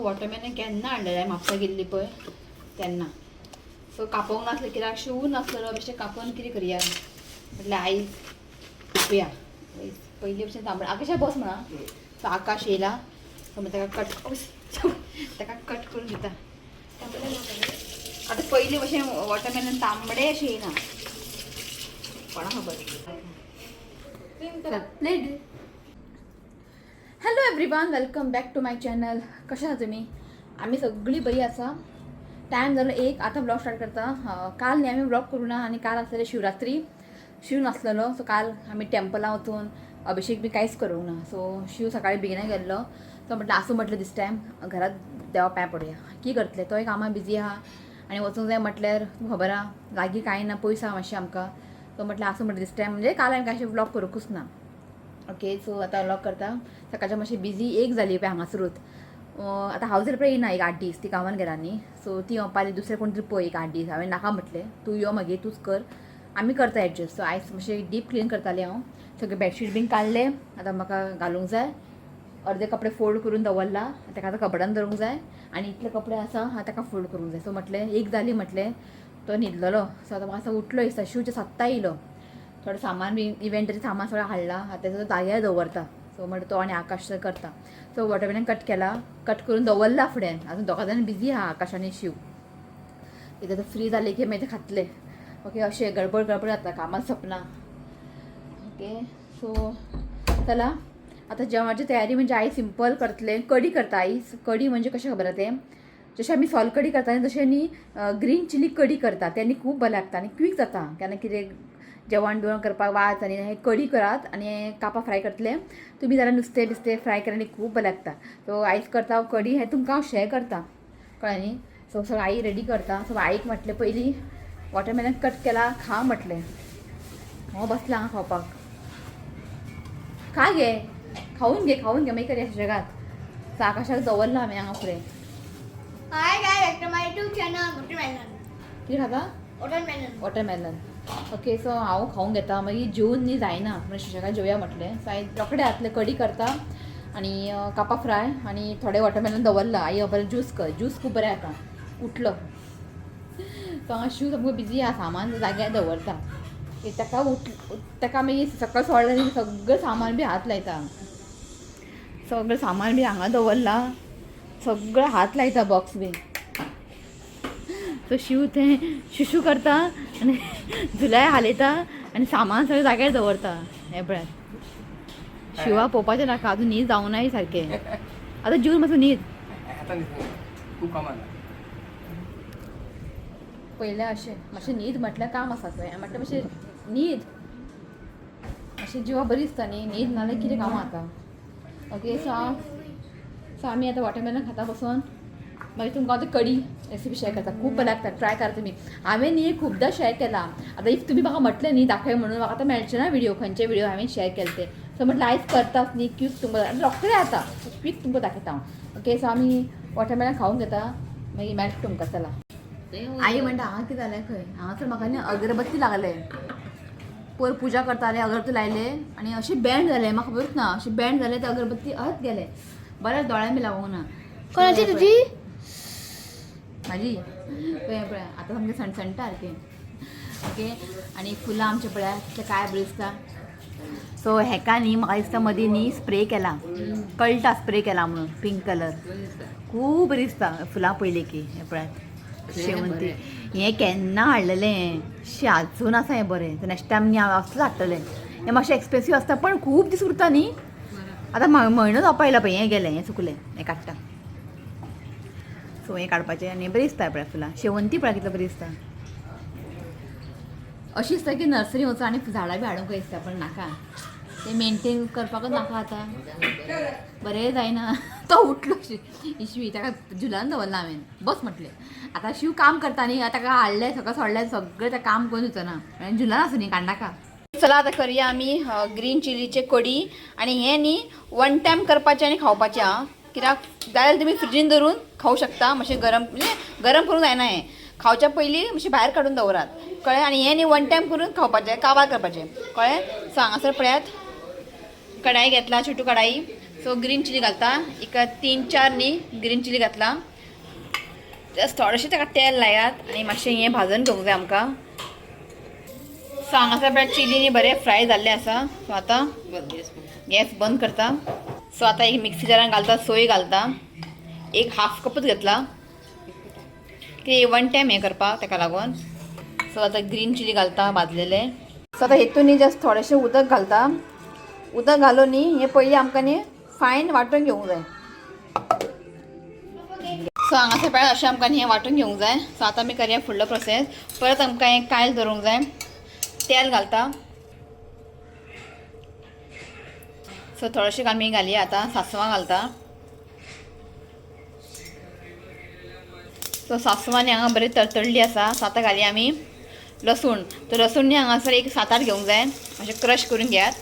Watermelon केन्ना हाडलेलें म्हापसा गेल्ली पळय तेन्ना. सो कापोवंक नासलें कित्याक शिवून नासलेलो बेश्टें कापोवन कितें करया म्हटल्यार आयज कापया. पयलीं भशेन तांबडे आकाशा बस म्हणा. सो आकाश येयला, सो मागीर ताका कट ताका कट करून दिता. आतां पयलीं भशेन वॉटरमेलन तांबडे अशें येयना, कोणा खबर. Plate. Hello everyone, welcome back to my channel. कशें आसा तुमी? आमी सगळीं बरी आसा. टायम जालो एक, आतां ब्लॉग स्टार्ट करता. काल न्ही आमी ब्लॉग करूं ना आनी काल आसलेले शिवरात्री, शिव नासलेलो. सो काल आमी टेम्पलां वचून अभिषेक बी कांयच करूंक ना. सो शिव सकाळी बेगिना गेल्लो. सो म्हटलें आसूं, म्हटलें दीस टायम घरात देवा पांय पडुया. की करतले, तोय कामां बिजी आहा आनी वचूंक जाय म्हटल्यार तुमकां खबर आहा, लागीं कांय ना, पयस आहा मातशें आमकां. सो म्हटलें आसूं, म्हटलें दीस टायम म्हणजे काल हांवें कांय ब्लॉग करूंकूच ना. ओके, सो आतां व्लॉग करता. सकाळच्या मातशें बिजी एक जाली पळय हांगासरूच. आतां हांव जर पळय येयना एक 8 दीस, ती गांवान गेला न्ही. सो ती म्हणपाली दुसरें कोण तरी पळय एक 8 दीस. हांवें नाका म्हटलें, तूं यो मागीर तूंच कर, आमी करता एडजस्ट. सो आयज मातशें डीप क्लीन करतालें हांव, सगळें बेडशीट बीन काडलें. आतां म्हाका घालूंक जाय. अर्दे कपडे फोल्ड करून दवरला, ताका आतां कपडान दवरूंक जाय आनी इतले कपडे आसा हांव ताका फोल्ड करूंक जाय. सो म्हटलें एक जाली, म्हटलें तो न्हिदलेलो. सो आतां म्हाका उठलो दिसता, शिवचे सत्ता येयलो. थोडें सामान बी इव्हेंटाचें सामान सगळें हाडलां, आतां तेजो जाग्यार दवरता. सो म्हणटा तो आनी आकाश करता. सो वॉटरमेलन कट केला, कट करून दवरला फुडें. अजून दोगा जाण बिजी आहा, आकाश आनी शिव. इथं फ्री जाले की मागीर ते खातले. ओके, अशें गडबड गडबड जाता, कामां सपना. ओके, सो चला आतां जेवणाची तयारी. म्हणजे आई सिंपल करतले, कडी करता आई. कडी म्हणजे कशें खबर आहा तें, जशें आमी सोल कडी करता न्ही, तशें न्ही ग्रीन चिली कडी करता. तें आनी खूब बरें लागता आनी क्वीक जाता. केन्ना कितें जेवण बिवण करपाक वाज आनी हें कडी करात आनी कापां फ्राय करतले तुमी जाल्यार नुस्तें बिस्तें फ्राय करा आनी खूब बरें लागता. सो आयज करता हांव कडी, हें तुमकां हांव शेअर करता, कळ्ळें न्ही? सो सगळें आई रेडी करता. सो आईक म्हटलें पयलीं वॉटरमेलन कट केला, खा म्हटलें. हो बसला हांगा खावपाक. खा गे, खाऊन घे, खाऊन घे, मागीर करया सुशेगाद. सो आकाशाक दवरला आमी हांगा फुडें. Hi guys, welcome to my YouTube channel, Watermelon. कितें खाता? Watermelon. Watermelon. Okay, सो हांव खावंक घेता, मागीर जेवन न्ही जायना म्हणून सुशेगाद जेवया म्हटलें. सो हांवें रोखडें जातलें, कडी करता आनी कापां फ्राय आनी थोडे वॉटरमेलन दवरला. आई बरें ज्यूस कर, ज्यूस खूब बरें जाता. उठलो. सो हांगा शिव सामको बिजी आहा, सामान जाग्यार दवरता. ताका उठ, ताका मागीर सकाळ सोडलें न्ही, सगळें सामान बी हात लायता. सगळें सामान बी हांगा दवरलां, सगळें हात लायता, बॉक्स बी. सो शिव तें शुशू करता आनी जुलाय हालयता आनी सामान सगळें जाग्यार दवरता. हें पळयात, शिवा पळोवपाचें नाका, अजून न्हीद जावं सारकें. आतां जेवन मातसो न्हीद. आता न्ही, खूब कामां. पयलें अशें मातशें न्हीद म्हटल्यार काम आसा थंय. म्हटल्यार मातशें न्हीद, मातशें जिवा बरी दिसता न्ही. न्हीद नाल्यार कितें कामां जाता? ओके, सो हांव, सो आमी आतां वॉटरमेलन खाता बसून. मागीर तुमकां हांव कडी रेसिपी शेअर करता. खूब बरें लागता, ट्राय करा तुमी. हांवें न्ही खुबदां शेअर केला. आतां if तुमी म्हाका म्हटलें न्ही दाखय म्हणून, म्हाका आतां मेळचें ना व्हिडिओ, खंयचे व्हिडिओ हांवें शेअर केले ते. सो म्हटलें आयज करताच न्ही, क्वीक तुमकां रोखडें जाता, क्वीक तुमकां दाखयता हांव. ओके, सो आमी वॉटरमेलन खावंक घेता, मागीर मेळटा तुमकां. चला. आई म्हणटा हांगा कितें जालें खंय, हांगासर म्हाका न्ही अगरबत्ती लागले. पोर पुजा करताले, अगरबत्ती लायले आनी अशें बँड जालें, म्हाका खबरूच ना. अशें बँड जालें ते अगरबत्ती अहत गेले. बरें दोळ्यान बी लागूंक ना. कोणाची, तुजी? म्हाजी. पळय पळय, आतां सामकें सणसणटा सारकें. ओके, आनी फुलां आमचें पळयात कितलें काय बरीं दिसता. सो हेका न्ही म्हाका दिसता मदीं न्ही स्प्रे केला, कळटा स्प्रे केला म्हणून. पिंक कलर खूब बरीं दिसता फुलां पळयली की. हें पळयात शेवंती. हें केन्ना हाडलेलें शी, आजून आसा हें बरें. नेक्स्ट टायम न्ही हांव असलें हाडटलें. हें मातशें एक्सपेन्सीव आसता पण खूब दीस उरता न्ही. आतां म्हयनो जावपा येयला पळय. हें गेलें, हें सुकलें, हें काडटा. सो हें काडपाचें आनी बरीं दिसता पळय फुलां. शेवंती पळय कितलें बरीं दिसता. अशी दिसता की नर्सरी वचून आनी झाडां बी हाडूंक दिसता, पण नाका, ते मेंटेन करपाकच नाका. आतां बरें जायना. तो उठलो शिवी, ताका झुलान दवरला हांवें, बस म्हटलें. आतां शिव काम करता न्ही, आतां ताका हाडलें सगळें सोडलें, सगळें तें काम करून दिवचो ना आनी झुलान आसूं न्ही, काडनाका. चला, आतां करया आमी ग्रीन चिलीचे कडी. आनी हें न्ही वन टायम करपाचें आनी खावपाचें आं, कित्याक जाल्यार तुमी फ्रिजीन दवरून खावूं शकता. मातशें गरम, म्हणजे गरम करूंक जायना हें, खावच्या पयलीं मातशें भायर काडून दवरात, कळ्ळें? आनी हें न्ही वन टायम करून खावपाचें, काबार करपाचें, कळ्ळें? सो हांगासर पळयात, कढाई घेतला, छोटू कढाई. सो ग्रीन चिली घालता एका 3-4 न्ही ग्रीन चिली घातला. जस्ट थोडेशें ताका तेल लायात आनी मातशें हें भाजून घेवंक जाय आमकां. सो हांगासर पळय चिली न्ही बरें फ्राय जाल्लें आसा. सो आतां गॅस बंद करता. सो आतां एक मिक्सी जारान घालता, सोय घालता, एक हाफ कपूच घेतला की वन टायम हें करपाक ताका लागून. सो आतां ग्रीन चिली घालता भाजलेले. सो आतां हेतून न्ही जस्ट थोडेशें उदक घालता. उदक घालून न्ही हें पयलीं आमकां न्ही फायन वांटून घेवंक जाय. सो हांगासर पळय अशें आमकां न्ही हें वांटून घेवंक जाय. सो आतां आमी करया फुडलो प्रोसेस. परत आमकां हें कायल धरूंक जाय. तेल घालता. सो थोडेशें आमी घालया आतां सासवां घालता. सो सासवां न्ही हांगा बरी तळतळली आसा. सो आतां घालया आमी लसूण. तर लसूण न्ही हांगासर एक 7-8 घेवंक जाय, मातशें क्रश करून घेयात.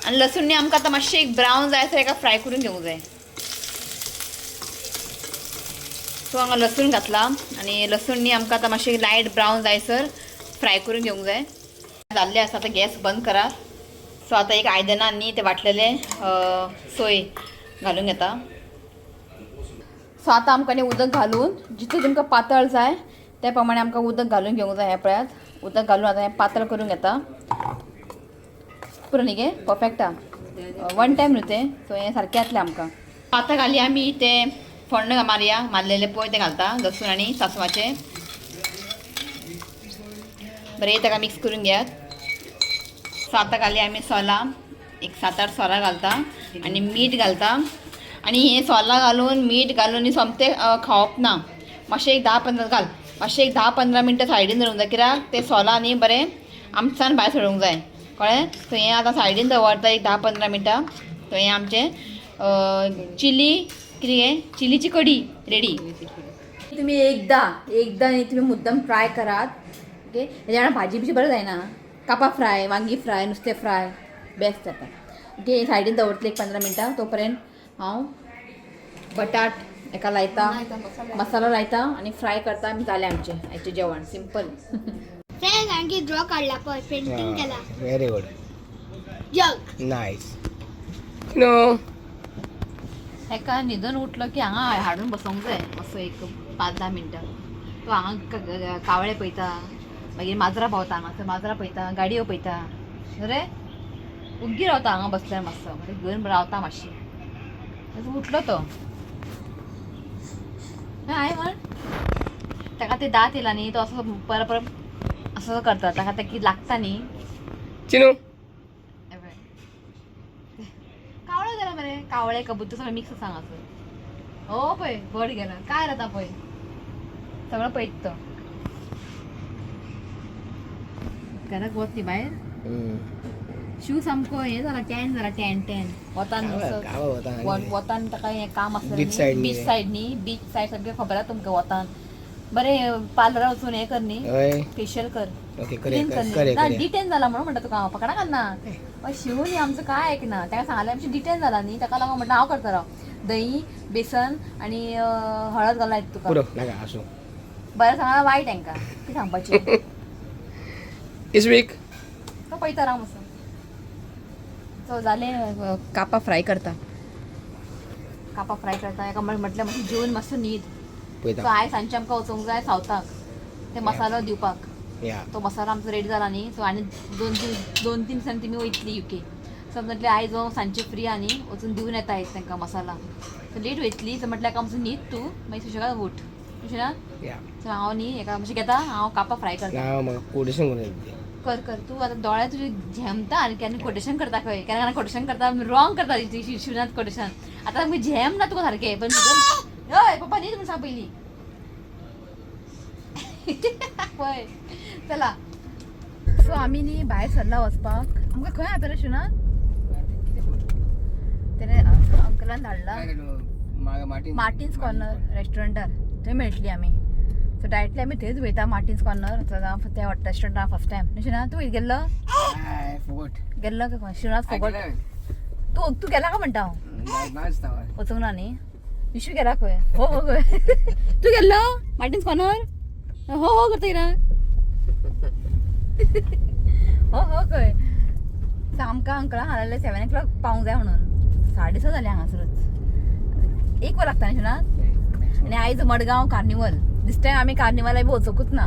आनी लसूण न्ही आमकां आतां मातशें एक ब्रावन जाय सर एका फ्राय करून घेवंक जाय. सो हांगा लसूण घातला आनी लसूण न्ही आमकां आतां मातशें लायट ब्रावन जायसर फ्राय करून घेवंक जाय. जाल्लें आसा, आतां गॅस बंद करात. सो आतां एक आयदनान न्ही ते वांटलेले सोय घालून घेता. सो आतां आमकां न्ही उदक घालून जितलें तुमकां पातळ जाय त्या प्रमाणे आमकां उदक घालून घेवंक जाय. हें पळयात, उदक घालून आतां हें पातळ करून घेता. पुरो न्ही गे, परफेक्ट आहा, वन टायम न्हू तें. सो हें सारकें जातलें आमकां. आतां घालया आमी तें फोण्ण मारया मारलेलें पळय तें घालता, लसूण आनी सासवाचें बरें ताका मिक्स करून घेयात. सो आतां घालया आमी सोलां, एक 7-8 सोलां घालता आनी मीठ घालता. आनी हें सोलां घालून मीठ घालून सोमतें खावप ना, मातशें एक 10-15 घाल, मातशें एक 10-15 मिनटां सायडीन दवरूंक जाय, कित्याक तें सोलां न्ही बरें आमसान भायर सरूंक जाय, कळ्ळें. सो हें आतां सायडीन दवरता एक 10-15 मिनटां. सो हें आमचें चिली कितें हें चिलीची कडी रेडी. तुमी एकदां एकदां न्ही तुमी मुद्दम ट्राय करात. ओके, हेज्या वांगडा भाजी बिजी बरें जायना, कापां फ्राय, वांगी फ्राय, नुस्तें फ्राय बेस्ट जाता. ओके, सायडीन दवरतले एक 15 मिनटां. तो पर्यंत हांव बटाट एका लायता, मसालो लायता आनी फ्राय करता. आनी जालें आमचें आयचें जेवण सिंपल. फ्रेंड्स, आणखी ड्रॉ काढला पळय, पेंटिंग केला. Very good. जग. नायस. नो. हेका न्हिदून उठलो की हांगा हाडून बसोंक जाय मातसो एक 5-10 मिनटां. तो हांगा कावळे पळयता, मागीर माजरां भोंवता, हांगासर माजरां पळयता, गाडयो पळयता, रे उग्गी रावता हांगा बसल्यार मातसो, मागीर घेवन रावता मातशी. उठलो तो हाय म्हण, ताका ते दांत येयला न्ही, तो असो परत परत असो करता, ताका ते कितें लागता न्ही. चिनू. कावळो गेला मरे, कावळे कबूतर सगळें मिक्स आसा हांगासर. हो पळय बर्ड गेला, काय जाता पळय, सगळं पळयता तो. घराक वत न्ही भायर. शिव सामको हें जाला, टॅन जाला, टॅन टॅन वतान. वतान ताका हें काम आसलें. Beach side न्ही. बीच सायड न्ही, बीच सायड सामकें खबर आसा तुमकां. वतान बरें पार्लरार वचून हें कर न्ही, हय. फेशियल कर. ओके. क्लीन करूया. कर. करूया. ना. करूया. डिटेन जाला म्हणून म्हणटा तुका हांव, पकडा घालना. शिव न्ही आमचो काय ऐकना. ताका सांगलें आमचें डिटेन जाला न्ही, ताका लागून म्हणटा हांव करता राव. दही बेसन आनी हळद घालून लायता तुका. पुरो नाका, आसूं. बरें सांगला वायट तांकां कितें सांगपाचें. इस वीक. तो पळयता राव मातसो. सो जालें, कापां फ्राय करता, कापां फ्राय करता. एका म्हटल्यार मातशें जेवन मातसो न्हीद. सो पळयता. आयज सांजचें आमकां वचूंक जाय सावथाक ते मसालो दिवपाक. या. तो मसालो आमचो रेडी जाला न्ही. सो आनी 2-3 दिसांनी तुमी वयतली युके. सो म्हटलें आयज हांव सांजचें फ्री आनी वचून दिवन येता आयज तांकां मसाला. सो लेट वयतली. सो म्हटल्यार आमचो न्हीद तूं मागीर सुशेगाद उठ, अशें ना. या. सो हांव न्ही एका मातशें घेता, हांव कापां फ्राय करता. ना, म्हाका कोटेशन करून येता. कर कर तूं आतां दोळे तुजे झेमता आनी केन्ना कोटेशन करता खंय, केन्ना केन्ना कोटेशन करता रॉंग करता शिवनाथ कोटेशन. आतां आमकां झेम ना तुका सारकें, पण हय पप्पा न्हीद म्हण सांग पयलीं. पळय चला. सो आमी न्ही भायर सरला वचपाक. आमकां खंय हाडटलें शिवनाथ? तेणे अंकलान धाडला मार्टिन्स कॉर्नर रेस्टॉरंटार, थंय मेळटली आमी. सो डायरेक्टली आमी थंयच वयता मार्टिन्स कॉर्नर त्या रेस्टॉरंटार फर्स्ट टायम न्ही. शिवनाथ तूं गेल्लो? गेल्लो काय खंय? शिवनाथ फोगट. तूं तूं गेला काय म्हणटा हांव? वचूंक ना न्ही. विशू गेला खंय? हो हो खंय तूं गेल्लो मार्टिन्स कॉर्नर? हो हो करता कित्याक? हो हो खंय. सो आमकां अंकलान हाडलें 7 o'clock पावूंक जाय म्हणून. 6:30 जाले हांगासरच. 1 वर लागता न्ही शिवनाथ. आनी आयज मडगांव कार्निवल. दीस टायम आमी कार्निवला बी वचोकूच ना.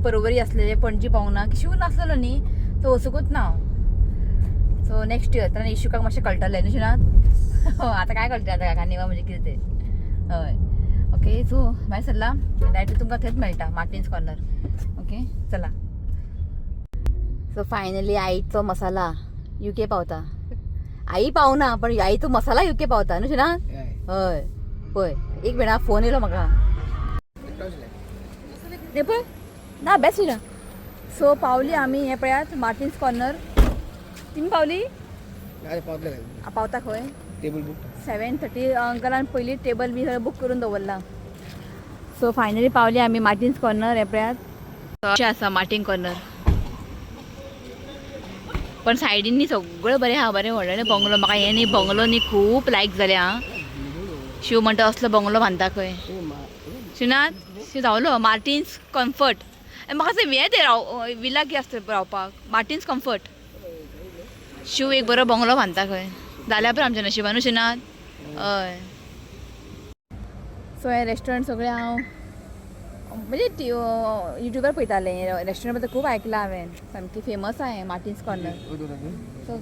परवरी आसलेले, पणजी पावूंक ना, शिव नासलेलो न्ही, सो वचूंकूच ना हांव. सो नेक्स्ट इयर तेन्ना इशुकाक मातशें कळटलें न्ही शिवनाथ. आतां काय कळटलें आतां कार्निवल म्हणजे कितें तें. हय ओके. सो भायर सरला डायरेक्ट तुमकां थंयच मेळटा मार्टिन्स कॉर्नर. ओके चला. सो फायनली आईचो मसाला युके पावता. आई पावना पण आईचो मसाला युके पावता न्हू शिवनाथ. हय पळय एक वेळा फोन येयलो म्हाका. हे पळय ना बेस्ट ना. सो पावली आमी हे पळयात मार्टिन्स कॉर्नर. तुमी पावली? पावतले. पावता खंय? Table book. 7:30 अंकलान पयली टेबल बी सगळें बूक करून दवरला. सो फायनली पावली आमी मार्टिन्स कॉर्नर. हे पळयात अशें आसा मार्टीन कॉर्नर. पण सायडीन न्ही सगळें बरें आहा, बरें व्हडलें बंगलो. म्हाका हें न्ही बंगलो न्ही खूब लायक जालें आं. शिव म्हणटा असलो बंगलो बांदता खंय. शिवनाथ शिव धांवलो मार्टिन्स कम्फर्ट. म्हाका थंय हें तें राव विला की आसता रावपाक मार्टिन्स कम्फर्ट. शिव एक बरो बंगलो बांदता खंय. जाल्यार पळय आमच्या नशिबान न्हू शिवनाथ. हय. सो हें रेस्टॉरंट सगळें हांव म्हणजे युट्यूबार पळयतालें. हें रेस्टॉरंट बद्दल खूब आयकलां हांवें, सामकें फेमस आहा हें मार्टिन्स कॉर्नर. सो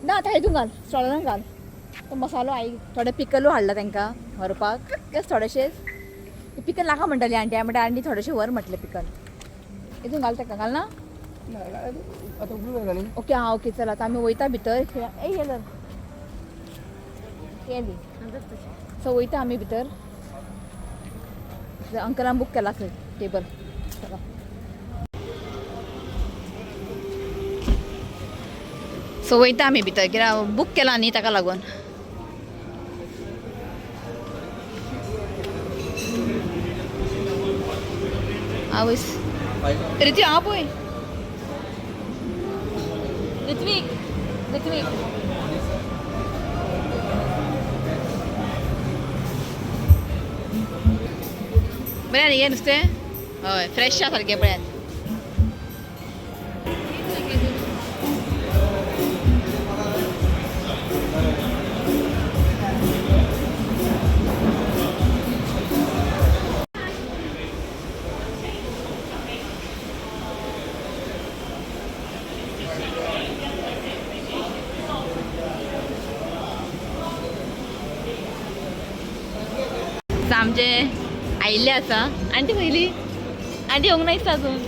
ना आतां हितून घाल, स्टॉलान घाल तो मसालो. आई थोडे पिकलू हाडला तांकां व्हरपाक, जस्ट थोडेशेच पिकल नाका म्हणटाली आंटी. हांवें म्हणटा आंटी थोडेशें व्हर म्हटलें पिकल. हितून घाल ताका, घाल ना. आतां उगडून. ओके आं ओके चल आतां आमी वयता भितर. ए हे धर तें दी. सो वयता आमी भितर. अंकलान बूक केला थंय टेबल. चला. सो वयता आमी भितर कित्याक बूक केला न्ही ताका लागून. आवयस रिती हांव पळय. ऋत्विक ऋत्विक बरें न्ही गे नुस्तें? हय फ्रेश आसा सारकें पळयात. आमचे आयिल्ले आसा. आंटी खंयली? आंटी येवंक ना दिसता अजून.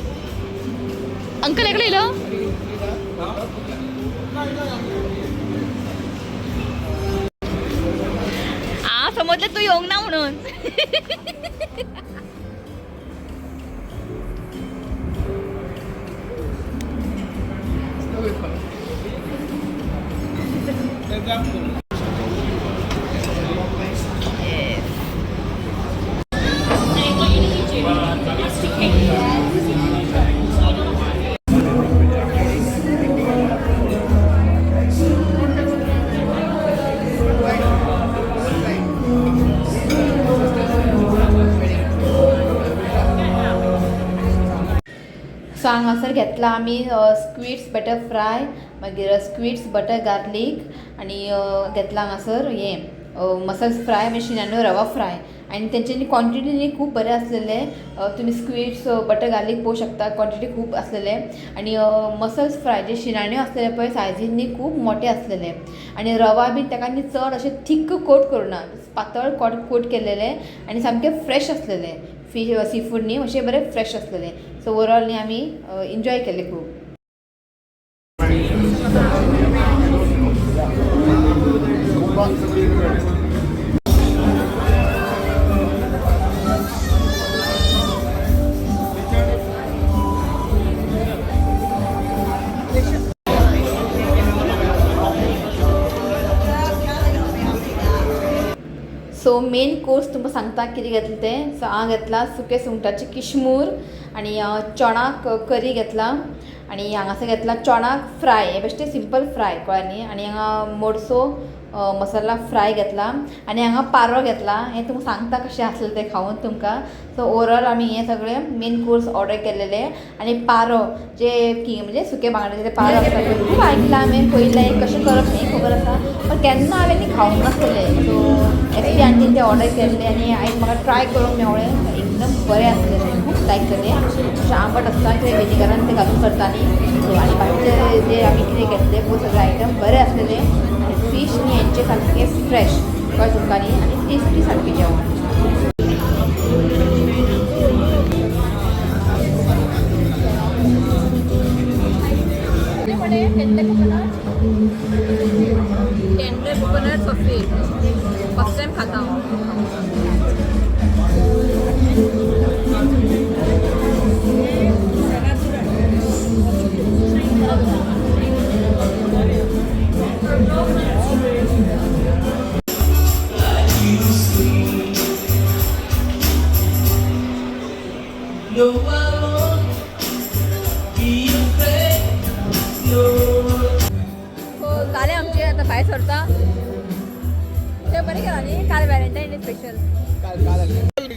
अंकल एकलो येयलो? आ समजलें तूं येवंक ना म्हणून. सो हांगासर घेतला आमी स्क्विड्स बटर फ्राय, मागीर स्क्विड्स बटर गार्लीक आनी घेतला हांगासर हें मसल्स फ्राय, मागीर शिनानो रवा फ्राय. आनी तेंच्यांनी क्वॉन्टिटी न्ही खूब बरें आसलेलें. तुमी स्क्विड्स बटर गार्लीक पळोवंक शकता, क्वॉन्टिटी खूब आसलेले. आनी मसल्स फ्राय जे शिनाण्यो आसलेले पळय सायजीन न्ही खूब मोठे आसलेले. आनी रवा बीन ताका न्ही चड अशें थीक कोट करुना, पातळ कोट केलेले आनी सामके फ्रेश आसलेले. फीश सी फूड न्ही अशें बरें फ्रेश आसलेलें. सो ओवरऑल न्ही आमी एन्जॉय केलें खूब. सो मेन कोर्स तुमकां सांगता कितें घेतलें तें. सो हांव घेतला सुके सुंगटाची किशमूर आनी चणाक करी घेतला आनी हांगासर घेतला चणाक फ्राय, हें बेश्टें सिंपल फ्राय कळ्ळें न्ही. आनी हांगा मोडसो मसाला फ्राय घेतला आनी हांगा पारो घेतला. हें तुमकां सांगता कशें आसलें तें खावन तुमकां. सो ओवरऑल आमी हें सगळें मेन कोर्स ऑर्डर केलेले आनी पारो जे की म्हणजे सुके बांगड्याचे ते पारो आसता पळय, खूब आयकलां हांवें, पळयलें कशें करप हें खबर आसा, पण केन्ना हांवें न्ही खावंक नासलेलें. सो एस पी आंटीन ते ऑर्डर केल्ले आनी आयज म्हाका ट्राय करूंक मेवळें, एकदम बरें आसलेलें, खूब लायक जालें. अशें आंबट आसता कितें विनेगरान ते घालून करता न्ही. सो आनी बाकीचे जे आमी कितें घेतले पळय सगळे आयटम बरे आसलेले आनी फीश न्ही हेंचे सामकें फ्रेश कळ्ळें तुमकां न्ही आनी टेस्टी सामकें जेवण. Tender coconut soft first time खाता हांव. No, I won't be afraid. No. हो जालें आमचें आतां भायर सरता. ते बरें केलां न्ही काल व्हॅलेंटायन डे स्पेशल. काल काल आसलें. बरें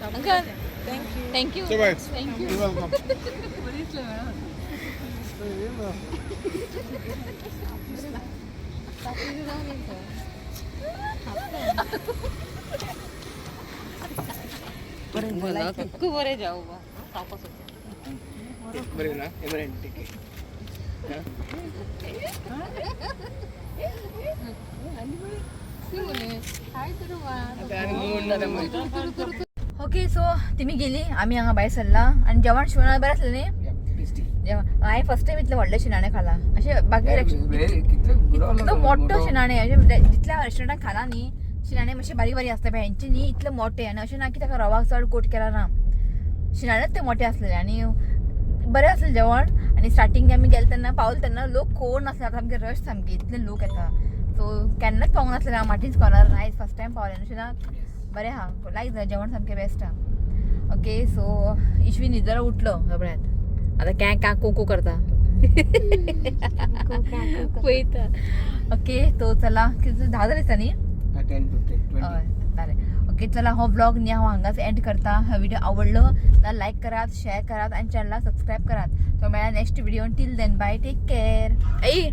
uncle, thank you. Thank you. बरें ना, हे बरें, ठीक आहे. आता आनी मूड ना त्यामुळे. ओके सो तिमी गेली, आमी हांगा भायर सरला आनी जेवण शिवणा बरें आसलें न्ही जेवण. हांवें फर्स्ट टायम इतलें व्हडलें शिणाणें खालां अशें बाकी इतलो मोठो शिणाणें अशें जितल्या रेस्टॉरंटान खाला न्ही शिणाणें मातशें बारीक बारीक आसता, हेंचे न्ही इतले मोठे आनी अशें ना की ताका रवाक चड कोट केला ना, शिणाणेच ते मोठे आसलेले आनी बरें आसलें जेवण. आनी स्टार्टींग आमी गेले तेन्ना पावले तेन्ना लोक कोण नासले, आतां सामके रश सामकी इतले लोक येता. सो केन्नाच पावूंक नासलें हांव मार्टिन्स कॉर्नर, आयज फर्स्ट टायम पावलें. अशें ना बरें आहा, लायक जालें जेवण सामकें बेस्ट आहा. ओके सो इश्वी न्हिदर उठलो सगळ्यात आतां कॅ का कोको करता पळयता. ओके तो चला कितें 10 जालें दिसता न्ही? 10:15. हय जालें. ओके चला हो ब्लॉग न्ही हांव हांगाच एंड करता. हो व्हिडिओ आवडलो जाल्यार लायक करात, शेअर करात आनी चॅनलाक सबस्क्रायब करात. तो मेळ्ळा next video, till then bye, take care. आई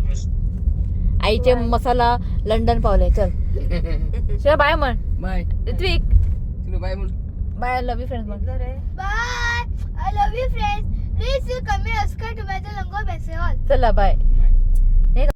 आईचे मसाला लंडन पावले. चल चल बाय म्हण. बाय. ऋत्विक तुला बाय म्हण. बाय, लव you friends म्हण. Bye, I love you friends. Please कमी असकर टोमॅटो लंगो बेसे ऑल. चला बाय.